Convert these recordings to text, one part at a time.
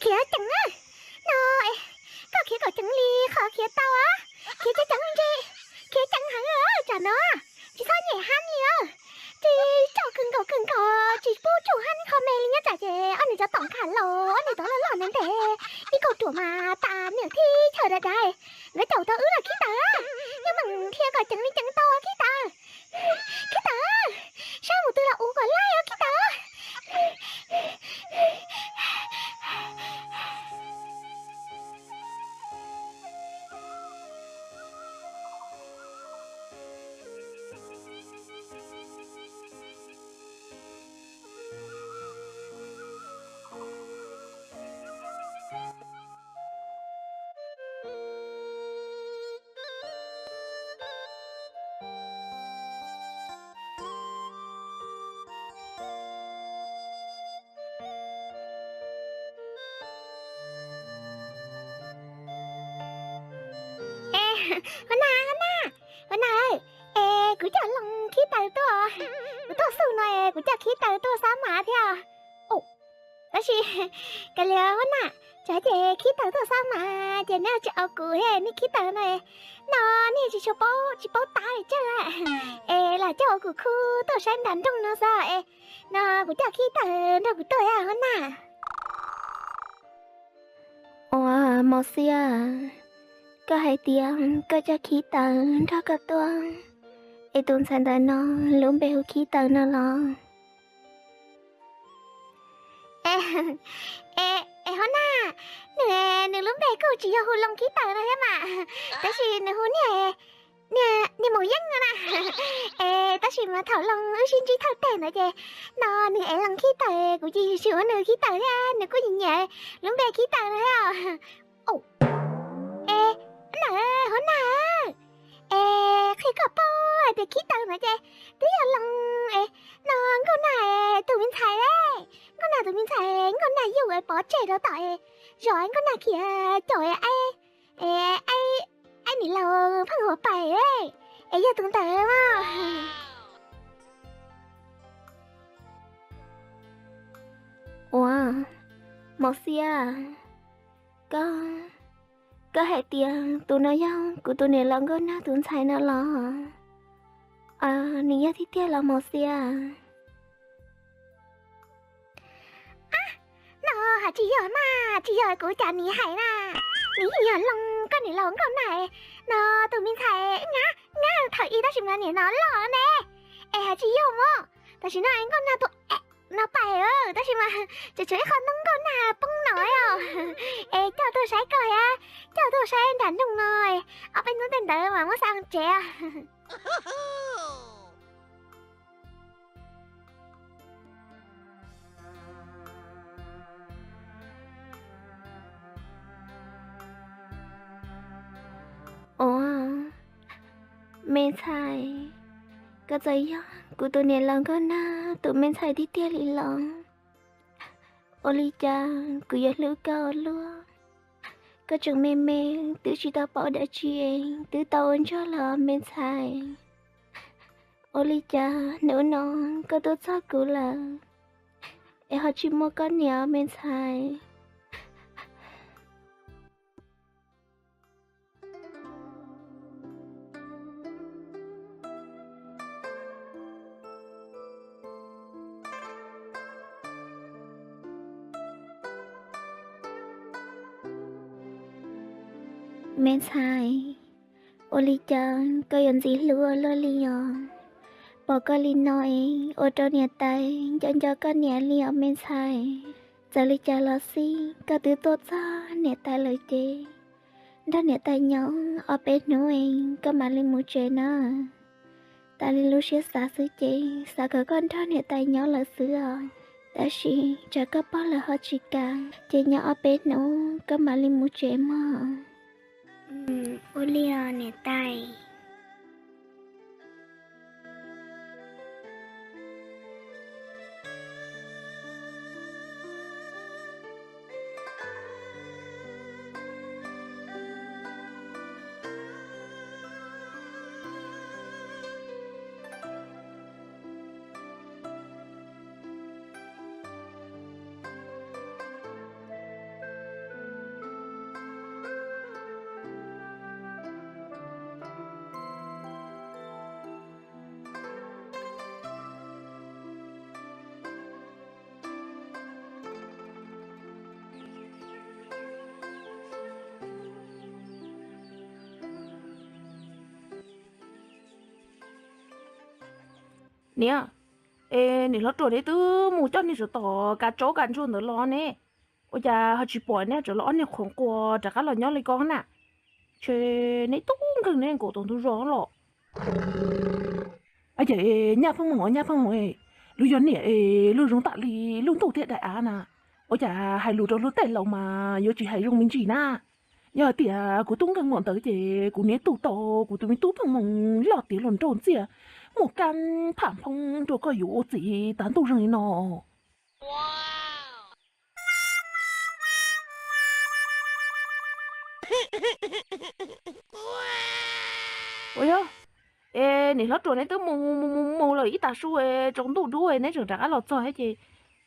Khiav ceev na. No, koj khiav kom ceev li qhov khiav tau, khiav ceev ceev li ntse, khiav ceev heev tsam no, tsis txhob nyem hab li. Tsis tsaus kawg nkaus kawg nkaus, tsis pub tsuj hab qho me li nyob tsam ces ob niag cov tom nkag los, ob niag cov loj loj ntev ntev, ib kauj ruam mas tas nws thib chaw dav dav, nkawd caum tau wb los Khib Taws. Nyob meem qhia kom ceev li ceev tau Khib Taws. Khib Taws, saib mus twg los ua kom laij os Khib Taws. Es, Huab Naj, Huab Naj, Huab Naj, es kuv coj loo Khib Taws tuaj, kuv tuaj xub no es kuv coj Khib Taws tuaj xab mas thiab. Tab sis kav liam Huab Naj, tsam ces Khib Taws tuaj xab mas ces neb tsis aus kuv thiab, neb Khib Taws no, no neb tsis tshua paub, tsis paub tab li tsawg, es lam coj kuv khub tuaj saib nram nroog no xwb es, no kuv coj Khib Taws nrog kuv tuaj Huab Naj. Ua, Mos Xiab, koj hais tias koj coj Khib Taws nrog koj tuaj, es tus ntxhais ntawm no lub npe hu Khib Taws no los? Es Huab Naj, nws, nws lub npe kuj tsis yog hu Loo Khib Taws no thiab mas, tab sis nws hu niag, niag Maum Yeeb no na. Es tab sis mas thaum Loo wb sib ntsib thawj teg ntawd ces no nws ev Loo Khib Taws, kuv cia li hu ua nws Khib Taws thiab nws kuj nyiam nyiam lub npe Khib Taws no thiab. Es, Huab Naj, es qhia koj paub hais tias Khib Taws no ces twb yog Loo, no Nkauj Naj tus me ntxhais, Nkauj Naj tus me ntxhais Nkauj Naj yug es pov tseg rau tom zos, Nkauj Naj khiav caum aib, aib niam laus pheej huam pais, es yog tus ntawd mas. Ua, Mos Xiab, koj, koj hais tias tus no yog kuv tus niam laus Nkauj Naj tus ntxhais no los? Nws yog tiag tiag los Mos Xiab? No hais tsis yog mas, tsis yog kuv cas nws hais na. Nws yeej yog Loo, koj niam laus Nkauj Naj no tus me ntxhais, nyab, nyab thaum ub tab sis mas nim no loj ne. Es hais tsis yog mas, tam sim no Nkauj Naj tus no pais, tab sis mas tseem tshuav ib qho ntoo Nkauj Naj poob no os. Es coj tuaj saib koj thiab, coj tuaj saib nram nroog no, ob peb hnub tej ntawd mas muab xa tsev. Ua, me ntxhais, koj txawm yog kuv tus niam laus Nkauj Naj tus me ntxhais tiag tiag li los? Ua li cas kuv yuav hlub koj ua luaj, koj tseem me me twb tsis tau paub dab tsi, twb tau ua ntsuag los me ntxhais. Ua li cas hnub no koj tuaj txog kuv lawm, es ho tsis muaj koj niam me ntxhais? Me ntxhais, ua li cas koj yuav ntxim hlub ua luaj li os? Pom koj li no es ua rau niam tais nco nco koj niam li os me ntxhais. Txawm li cas los xij koj twb tuaj txog niam tais lawm ces nrog niam tais nyob ob peb hnub es koj mam li mus tsev na. Tas li lub siab xav xwb ces xav kom koj nrog niam tais nyob lawm xwb os. Tab sis tsam koj pog lawv ho tsis kam ces nyob ob peb hnub koj mam li mus tsev mog. Ua li os niam tais. Niam, es niam hlob Ruam neb twb mus coj niag tsov tom kav tsaub kav ntsuag ntawd los ne, ua cas ho tsis pom neb rov los ob niag qhuav nquas rov qab los nyob li ko na? Ntshe neb tub nkeeg neb nkaum tau ntug zos los. Ces Nyaj Pheej Hmoo, Nyaj Pheej Hmoo, lub yog niam es lub zoo tam li lub ntuj thiab daim av na, ua cas hais lus rau luag tej laus mas yuav tsis hais zoo me ntsis na. Yog hais tias kuv tub nkeeg nkaus ntawd ces kuv niam tu tau kuv tus me tub Pheej Hmoo loj tiav hluas nraug ntxiag, muaj kab pham phoob rau koj yuav ua txiv tas ntuj zeeg li no. Ua yog, es niam hlob Ruam neb twb mus mus mus mus lawm ib tag su, tsaus ntuj dub neb tseem rov qab los txog thiab ces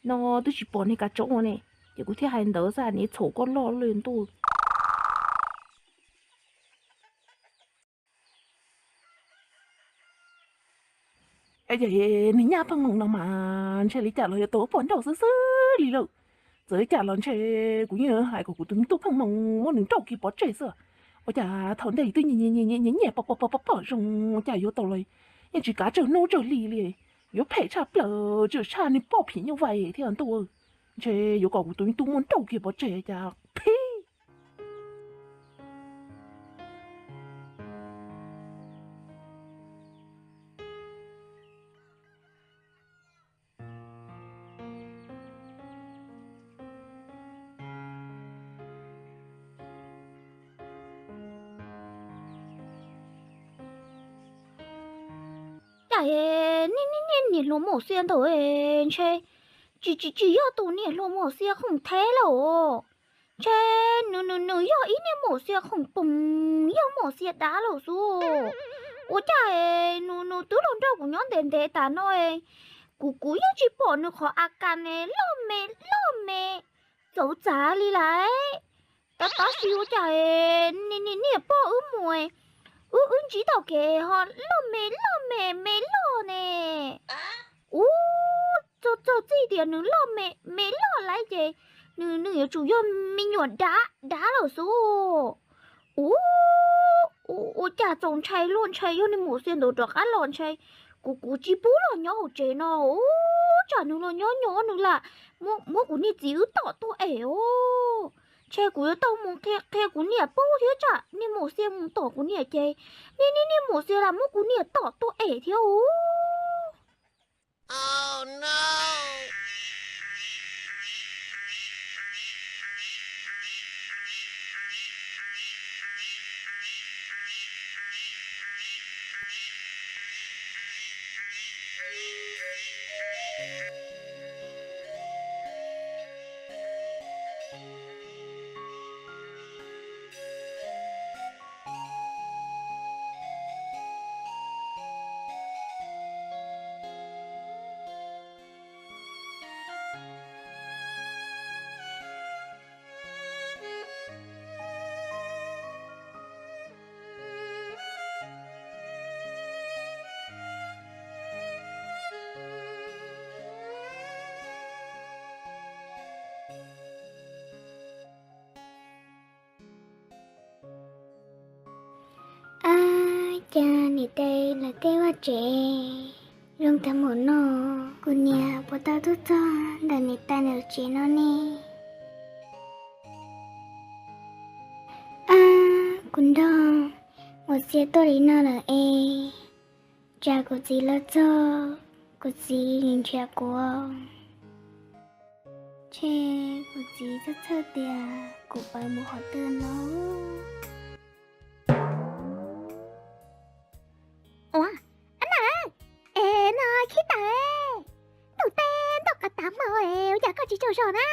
no twb tsis pom niag kav tsaub ua ne, ces kuv thiaj hais ntawd xwb, niam txhaum koj loj li ntuj. Niag Nyaj Pheej Hmoo no mas ntshe li cas los yuav tau ua poj nrauj xwb xwb li lawm. Txawm li cas los ntshe kuv yeej hais kom kuv tus me tub Pheej Hmoo muab nws nrauj kiag pov tseg xwb. Ua cas thaum ntej twb nyiam nyiam pom pom pom zoo, ua cas yuav tau los yeej tsis kav tsawg hnub tsawg hli li. Yuav phem tshaj plaws, tseem tshaj niag poj phim nyuj vais thiab ntuj. Ntshe yuav kom kuv tus me tub muab nrauj kiag pov tseg cas phib. Cas niag niag niam hluas Maum Xia ntawd ntshe tsis tsis tsis yog tus niam hluas Maum Xia khoom theb lawm. Ntshe nws nws nws yog ib niag Maum Xia khoom poom, yog Maum Xia dab lawm xwb. Ua cas nws nws twb los nrog kuv nyob ntev ntev tas no, kuv kuv yeej tsis pom nws qhov a kas ne loj me loj me txawv txav li lawm. Tab tab sis ua cas niag niag pog wb mus, wb wb ntsib tom kev ho loj me loj me me loj ne. Ub, txog txog txij tias nws loj me me loj lawm ces nws nws yuav tsum yog me nyuam dab dab lawm xwb. Ub, ua cas txaus ntshai luaj, ntshai yog niag Maum Xia ntawd rov qab los ntshai. Kuv kuv tsis pub los nyob hauv tsev no, ub, tsam nws los nyob nyob nws lam muab kuv niag txiv wb tom tuag es os. Ntshe kuv yuav tau mus qhia qhia kuv niam paub thiab, tsam niag Maum Xia mus tom kuv niam ces niag niag niag Maum Xia lam muab kuv niam tom tuag es thiab os. Ab, cas niam tais lawv tej vaj tsev zoo tag npaum no, kuv niam puas tau tuaj txog ntawm niam tais lawv tsev no ne? Ab, kuv nrog Maum Xia tuaj li no lawm es, tsam kuv txiv los txog, kuv txiv nrhiav kuv. Ntshe kuv txiv txhawj txhawj tias kuv pawv mus qhov twg no. Ua, ab na, es no Khib Taws, ntuj teb ntuj qab tas hmo es ua cas koj tsis tsaug zog na?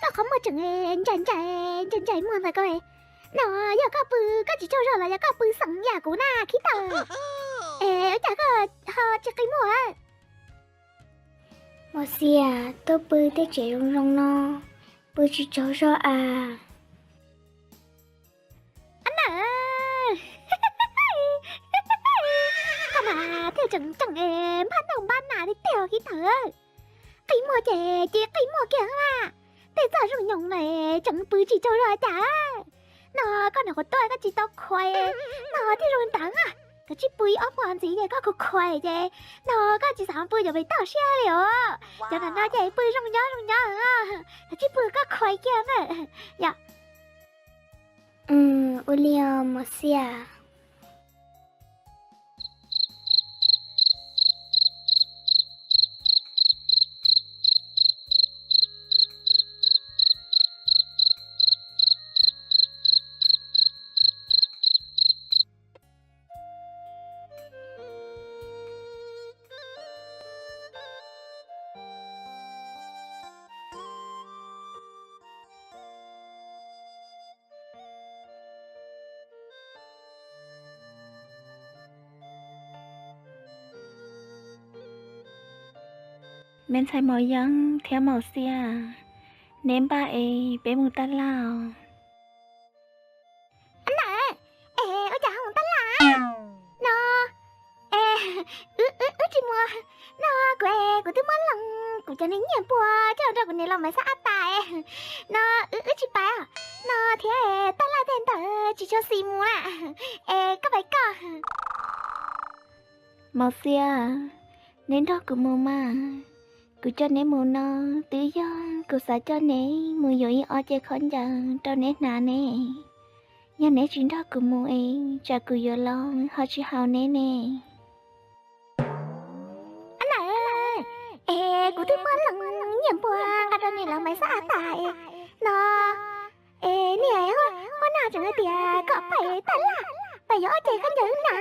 Koj qhov muag tseem ntsais ntsais ntsais ntsais muag ntawm koj no, yog koj pw koj tsis tsaug zog los yog koj pw xeem yam kuv na Khib Taws? Es ua cas koj ho tsis qi muag? Maum Xia, tuaj pw tej tsev zoo zoo no, pw tsis tsaug zog as. Ab na, koj mas thiaj tseem tseem npab noj npab nas li tiag Khib Taws. Qi muag ces cia li qi muag kiag na. Tej txoj zoo nyoos na tseem pw tsis tsaug zog cas. No koj niam qhuav tuaj koj tsis tau khuav no thiaj zoo li ntawd na. Koj tsis pw ib ob hmo ntxiv ces koj khuv khuav ces no koj tsis xav pw cov pem toj siab li os. Cov no no ces pw zoo nyob zoo nyob, koj tsis pw koj khuav kiag na. Yog ua li os Mos Xias. Me ntxhais Maum Yeeb thiab Maum Xias, neb npaj es peb mus taj laj os. Ab na, es ua cas ho mus taj laj no? Es wb, wb tsis mus no, kuv, kuv twb muab loo kuv cov niag nyiaj npua coj nrog kuv niam los Maiv Xab Ab tas no, wb, wb tsis pais no thiab, taj laj tej ntawd tsis tshua xis mus na. Es koj pais koj. Maum Xias, neb nrog kuv mus mas. Kuv coj neb mus no twb yog kuv xav coj neb mus yuav ib ob cev khaub ncaws rau neb hnav ne. Yog neb tsis nrog kuv mus es tsam kuv yuav los ho tsis haum neb ne. Ab na, es kuv twb muab loo nyiaj npua nqa rau niam laus Maiv Xab Ab tas no. Es niam, Huab Naj tseem hais tias kom pais taj laj, pais yuav ob cev khaub ncaws hnav,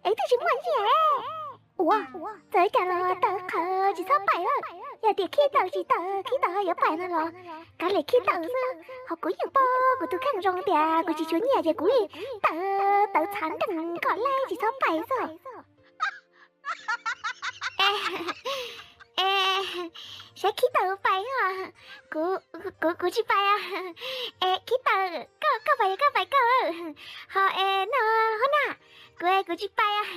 es twb tsis muaj nyiaj. Ua, txawm cas los tawv qhawv tsis txhob pais lawm. Yog tias khib taws tsis tawm, khib taws ho yuav pais no los kav liam khib taws xwb. Ho kuv yeej paub kuv tus kheej zoo tias kuv tsis tshuav nyiaj ces kuv tawv, tawv txhav nrees kom laib tsis txhob pais xwb. Es saib khib taws pais os. Kuv, kuv, kuv tsis pais. Es khib taws, koj, koj pais, koj pais koj. Ho es no, Huab Naj, kuv, kuv tsis pais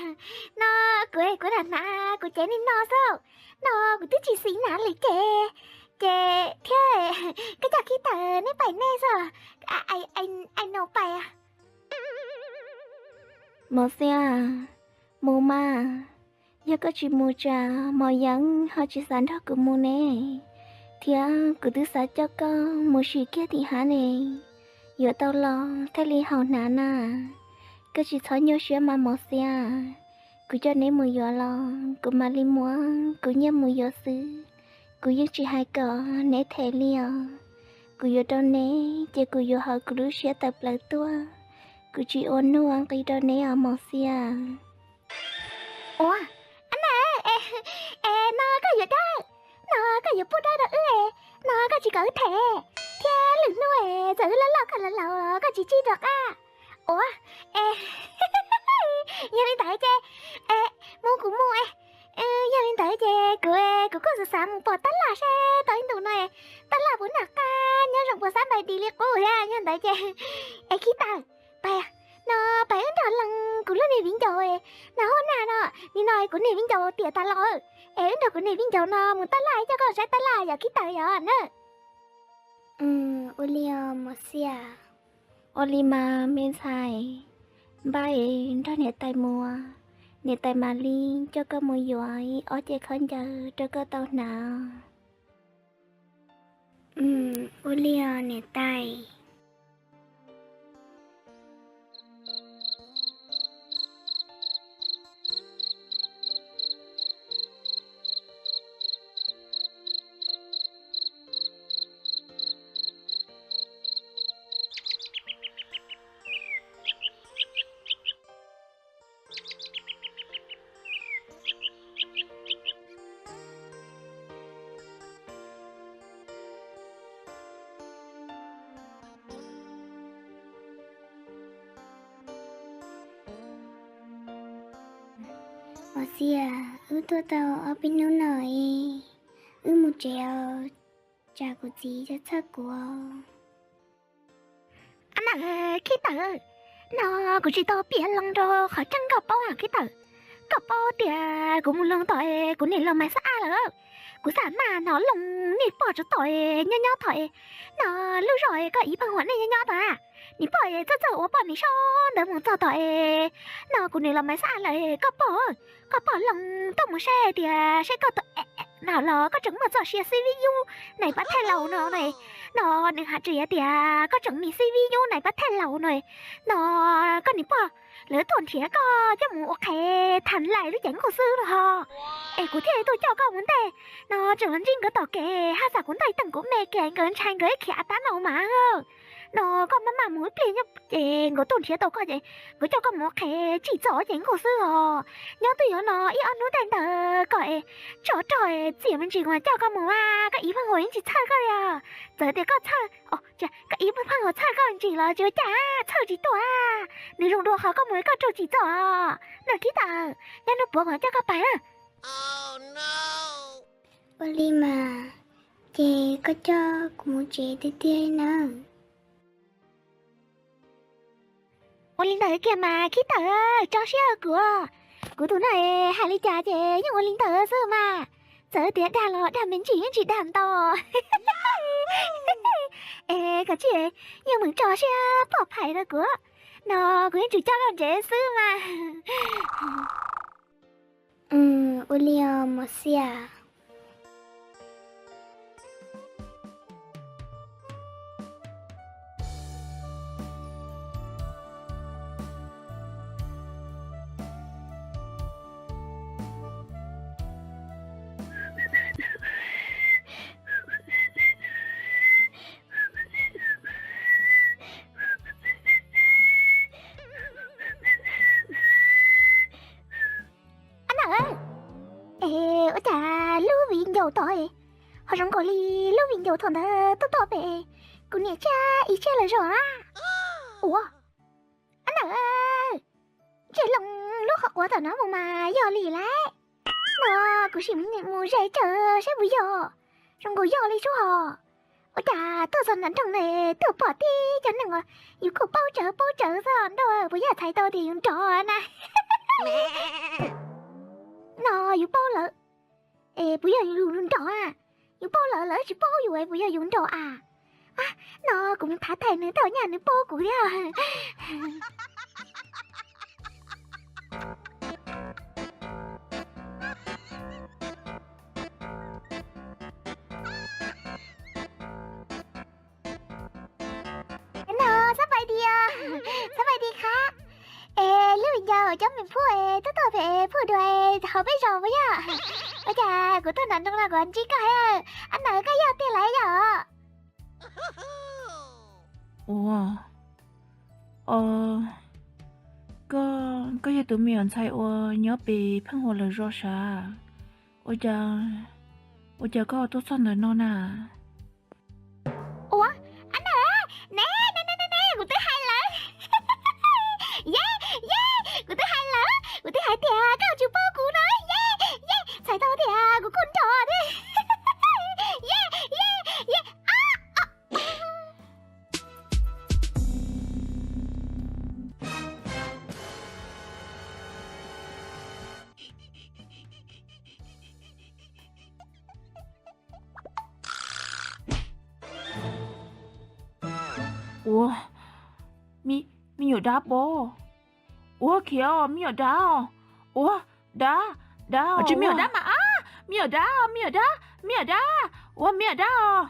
no. Kuv, kuv hnav hnav kuv cev li no xwb no, kuv twb tsis xis hnav li ces, ces thiab koj coj khib taws neb pais nej xwb. Ai no pais. Mos Xias, mus mas. Yog koj tsis mus tsam Maum Yeeb ho tsis xav nrog kuv mus ne. Thiab kuv twb xav coj koj mus sim kiag tim hav ne. Yuav tau los thiaj li haum hnav na. Koj tsis txhob nyuaj siab mas Mos Xias. Kuv coj neb mus yuav los kuv mam li muab kuv nyiaj mus yuav xwb. Kuv yeej tsis hais kom neb them li os. Kuv yuav rau neb ces kuv yuav hauv kuv lub siab tawm plaws tuaj. Kuv tsis ua nuj ua nqi rau neb os Mos Xias. Ua, ab na, es no koj yuav dawb, no koj yuav pub dawb rau wb, no koj tsis kom wb them, thiab lwm hnub txawm wb loj loj koj laus laus los koj tsis tsij rov qab. Ua, es yog li ntawd ces mus kuv mus. Yog li ntawd ces kuv, kuv kuj xav xav mus pom tab laj seb tau ib ntus no tab laj puas noj qab nyob zoo puas xab npais dis li qub thiab. Yog ntawd ces es khib taws, pais, no pais wb nrog lees kuv lub niag viv ncaus no Huab Naj no. Nim no kuv niag viv ncaus tiam tas los, es wb nrog kuv niag viv ncaus no mus tab laj coj koj saib tab laj yom khib taws yom na. Ua li os Mos Xias. Ua li mas me ntxhais, npaj es nrog niam tais mus, niam tais mam li coj koj mus yuav ib ob cev khaub ncaws rau koj tau hnav. Ua li os niam tais. Mos Xias, wb tuaj tau ob peb hnub no es wb mus tsev os, tsam kuv txiv txhawj kuv. Ab na, khib taws, no kuv tsis tau piav loo rau qhov tseeb koj paub na khib taws. Koj paub tias kuv mus loo tom kuv niam laus Maiv Xab Ab lawm. Kuv xav maj no loo nej pog tsov tom nyob nyob tom no lub zos koj ib pheej huam nej nyob nyob tom a. Niam pog txawj txawj ua poj niam sab ntawd mus txog tom no kuv niam laus Maiv Xab Ab lawm. Koj pog, koj pog loo tuaj mus saib hais tias saib koj tus no los koj tseem muaj txoj sia xib vib yub nais pab thaj laus no na. No nws hais tias koj tseem me xib vib yub nais pab thaj laus no. No koj niam pog lawv tuaj nrhiav koj coj mus ua qhev tham lais lub cev nkuj xwb no ho. Es kuv thiaj tuaj coj koj mus ntej no tseem los ntsib nkawd tom kev haj xam kuv ntaij teej kuv me kev nkawd ntshai nkawd ib khiav av tab no mas. No koj maj maj mus ib pliag nyob ces nkawd tuaj nrhiav tau koj ces nkawd coj koj mus ua qhev tsim txom cev nkuj xwb os. Nyob twj ywm no ib ob hnub tej ntawd koj es tsov rog txias me ntsis mas coj koj mus mas koj ib pheej huam tsis txhawj koj li. Txawm tias koj txhawj, koj ib pheej huam txhawj koj ntsis los tsis ua cas, txhawj tsis tuaj. Nws zoo dua qhov koj mus koj raug tsim txom no. Kib tawm, nyob hnub puav kuv coj koj pais na. Ua li mas, ces koj coj kuv mus tsev tiag tiag nawb. Ua li ntawd kiag mas Kib tawm, tso siab kuv. Kuv tus no hais li cas ces yeej ua li ntawd xwb mas. Txawm tias dag los dag me ntsis yeej tsis dag ntau. Es koj tsis yeej meem tso siab poj phais rau kuv no, kuv yeej tsuas coj koj ntsev xwb mas. Ua li os mos xias. Ab nawj, es ua cas lub viv ncaus tod ho zoo nkaus li lub viv ncaus thaum ntawd tuaj tuaj pem kuv niam tsiab ib tsiab lawm zos a? Ua, ab nawj, ntsej loo lub qhov quav tom no mus mas yog li lauj. No kuv sim mus ze tsawv saib puas yog. Zoo nkaus yog li sub hos. Ua cas tuaj txog nram nroog ne tuaj pom tib cov neeg uas yus kuj paub tsawv paub tsawv xwb nrauj, puas yog txhais tau tias yus nrov na? No yus paub lawm, es puas yog yus nrov a? Yus paub lawm lawv tsis paub yus es puas yog yus nrov a? No kuv mus thav thaim nws tau nyaj nws paub kuv thiab. No xab pais tias, xab pais tias qab. Es lub viv ncaus cov me phub es tuaj tuaj pem phub dua hauv peb zos puas yog? Ua cas kuv tuaj nram nroog no kuv ntsib koj, ab nawj koj yog tiag lawm yog? Ua, koj, koj yog tus me nyuam ntxhais uas nyob pem pheej huam lawv zos sav? Ua cas, ua cas koj tuaj txog ntawm no na? Ua, ab nawj, ne, ne, ne, ne, kuv twb hais lawm. Ye, ye, kuv twb hais lawm, kuv twb hais tias koj tsis paub kuv no, ye, ye, txhais tau tias kuv kuj nrov thiab. Ye, ye, ye, ab. Ua, me nyuam dab pob. Ua khiav os, me nyuam dab os. Ua, dab, dab os, tsis me nyuam dab mas, ab, me nyuam dab, me nyuam dab, me nyuam dab, ua me nyuam dab os.